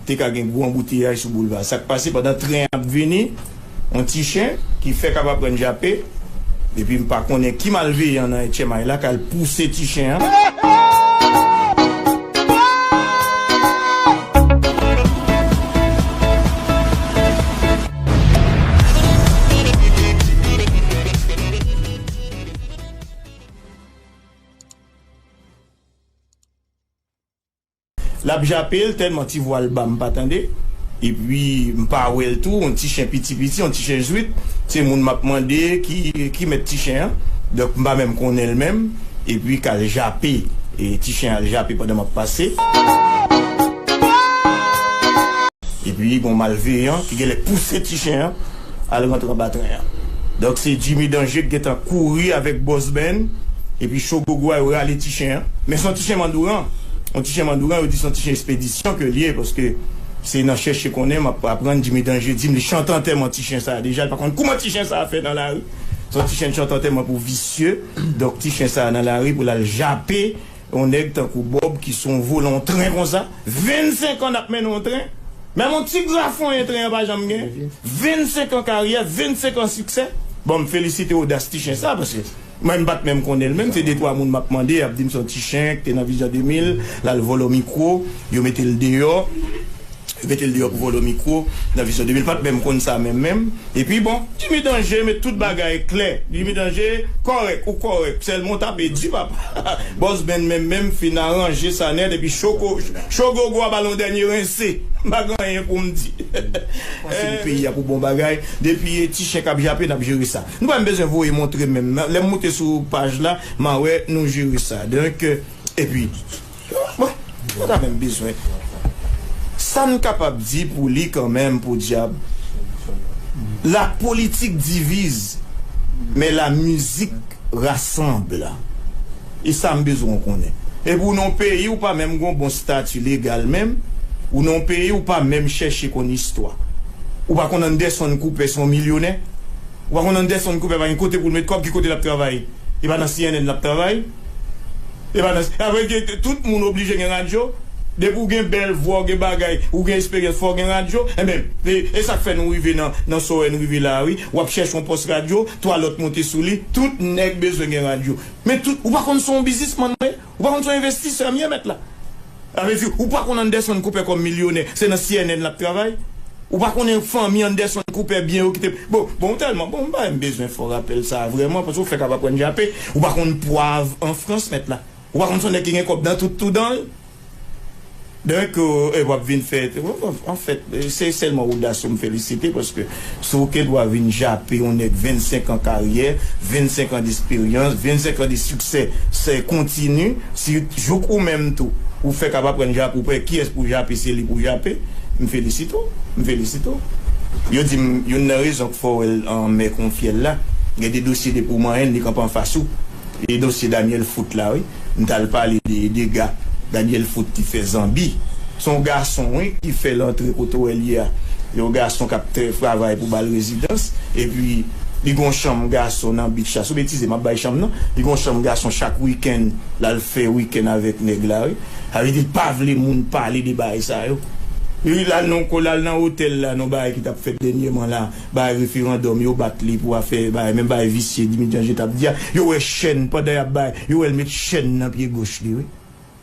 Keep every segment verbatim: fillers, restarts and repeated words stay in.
te ka gen gwo anbouteyaj sou boulva. Sa k pase pandan tren ap vini, yon ti chen ki fèk ap aprann jape, epi m pa konnen ki malveyan nan H M I la k al pouse ti chen an. L ap jape l, tèlman ti vwa l ba m pa tande. Epi, m pa wè l tou, yon ti chen piti piti, yon ti chen zwit. Se moun m ap mande ki, ki mèt ti chen an. Donk, m pa menm konnen l menm. Epi, k al jape. E ti chen al jape pandan m ap pase. Epi, gon malveyan ki genlè pouse ti chen an al rantre anba tren an. Donk, se Jimmy Danje ki gentan kouri avèk Bòs Ben, epi Cho Gogo a, yo rale ti chen an. Men se yon ti chen mandouran. Yon ti chen mandouran, yo di se yon ti chen espedisyon ke l ye, paske se nan chèche konnen m ap aprann Jimmy Danje di m li chante antèman ti chen sa a deja, li pa konn kouman ti chen sa a fè nan lari. Se yon ti chen chante antèman pou visye. Donk, ti chen sa a nan lari pou l al jape yon nèg tankou Bòb ki se yon volan yon tren konsa. Vennsenk an n ap mennen yon tren. Menm yon ti grafonyen tren an pa janm gen. Vennsenk an karyè, vennsenk an siksè. Bon, m felisite odas ti chen sa, paske mwen m pa t menm konnen l menm. Se de twa moun m ap mande, y ap di m se yon ti chen ki te nan Vizyon de mil, l al vòlò mikwo, yo mete l deyò. Yo mete l deyò pou vòlò mikwo nan Vizyon de mil. Pa t menm konn sa menm menm. Epi bon, Jimmy Danje met tout bagay klè. Jimmy Danje kòrèk, ou kòrèk. Sèlman w tape di, papa. Bòs Ben menm menm fin aranje sa nèt, epi Cho Go-, Cho Gogo a ba l yon dènye rense. M pa gen anyen pou m di. Panse pou peyi a pou bon bagay. Depi ti chen k ap jape, n ap jere sa. Nou pa menm bezwen voye montre menm. Lè m moute sou paj la, m a wè nou jere sa. Donk, epi, bon, nou pa menm bezwen. Sa n kapab di pou li kanmenm, podyab. La politique divise, mais la musique rassemble. E sa m bezwen w konnen. Epi w nan yon peyi ou pa menm gen yon bon stati legal menm, ou nan yon peyi ou pa menm chèche konn istwa. Ou pa konn Anderson Cooper se yon milyonè. Ou pa konn Anderson Cooper pa gen kote pou l met kòb, ki kote l ap travay? E pa nan C N N l ap travay? E pa nan, apre ke tout moun oblije gen radyo. Depi w gen bèl vwa, w gen bagay, ou gen esperyans, fò w gen radyo. Enben, e, e sa k fè nou rive nan, nan sa w wè n rive la a, wi. W ap chèche yon pòs radyo, twa lòt monte sou li, tout nèg bezwen gen radyo. Men tout, ou pa konn se yon biznismann m ye? Ou pa konn se yon envestisè m ye, mèt la? Sa vle di, ou pa konn Anderson Cooper kòm milyonè, se nan C N N l ap travay? Ou pa konnen fanmi Anderson Cooper byen yo kite. Bon, bon, tèlman, bon, m pa menm bezwen fè w rapèl sa a vrèman, paske w fèk ap aprann jape. Ou pa konn pwav an Frans, mèt la. Ou pa konn se yon nèg ki gen kòb nan tout tou dan l. Donk, e, w ap vin fè, anfèt, se sèlman odas ou m felisite, paske si w gen dwa vin jape yon nèg vennsenk an karyè, vennsenk an desperyans, vennsenk an de siksè, se kontini, si jouk ou menm tou, ou fèk ap aprann jape, ou pa wè kiyès pou jape, se li pou jape, m felisite w, m felisite w. Yo di m, youn nan rezon k fè w wè l anmè kon fyèl la, gen de dosye depi w manyen l, li kanpe anfas ou. E dosye Daniel Foot la, wi. M t al pale de dega Daniel Foot te fè Zanbi. Se yon gason, wi, ki fè l antre kote w wè l ye a. Yon gason k ap trè-, travay pou ba l rezidans. Epi, li gon chanm gason nan beach la. Sou betize, m ap bay chanm nan. Li gon chanm gason chak wikenn, l al fè wikenn avèk nèg la, wi. Sa vle di, l pa vle moun pale de bagay sa yo. Li, l al nan, l al nan otèl la, nan bagay ki t ap fèt dènyèman la. Bay referandòm, yo bat li pou afè, bay, menm bay visye, Jimmy Danje t ap di a. Yo wè chèn, pandan y ap bay, yo wè l met chèn nan pye goch li, wi.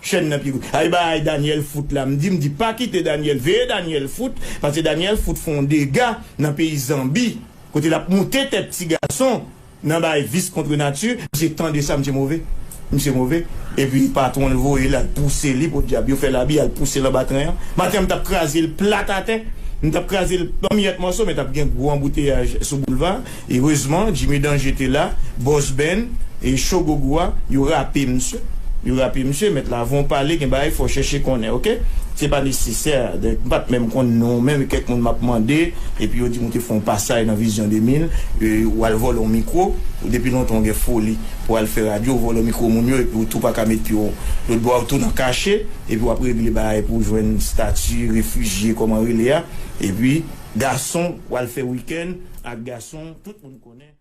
Chèn nan pye goch. Ay, bay Daniel Foot la, m di, m di, pa kite Daniel, veye Daniel Foot, paske Daniel Foot fè yon dega nan peyi Zanbi, kote l ap moute tèt ti gason nan bay vis kont nati, misye tande sa, misye move. Misye move. Epi patwon l voye l al pouse li, podyab, yo fè l abi, al pouse l anba tren an. Maten an, m t ap kraze l plat atè. M t ap kraze l an miyèt mòso, men t ap gen gwo anbouteyaj sou boulva. Erezman, Jimmy Danje te la, Bòs Ben, e Cho Gogo a, yo rape misye. Yo rape misye, mèt la, avan w pale, gen bagay fò w chèche konnen, oke? Se pa nesesè, donk, m pa t menm konn non w menm, e kèk moun m ap mande, epi yo di m ou te fè yon pasaj nan Vizyon de mil, e, w al vòlè yon mikwo, depi lontan w gen foli pou w al fè radyo, w vòlè mikwo moun yo, epi w tou pa ka met pye w lòtbò a, w tou nan kache, epi w ap regle bagay pou w jwenn stati refijye, kòman rele a, epi gason, w al fè wikenn ak gason, tout moun konnen.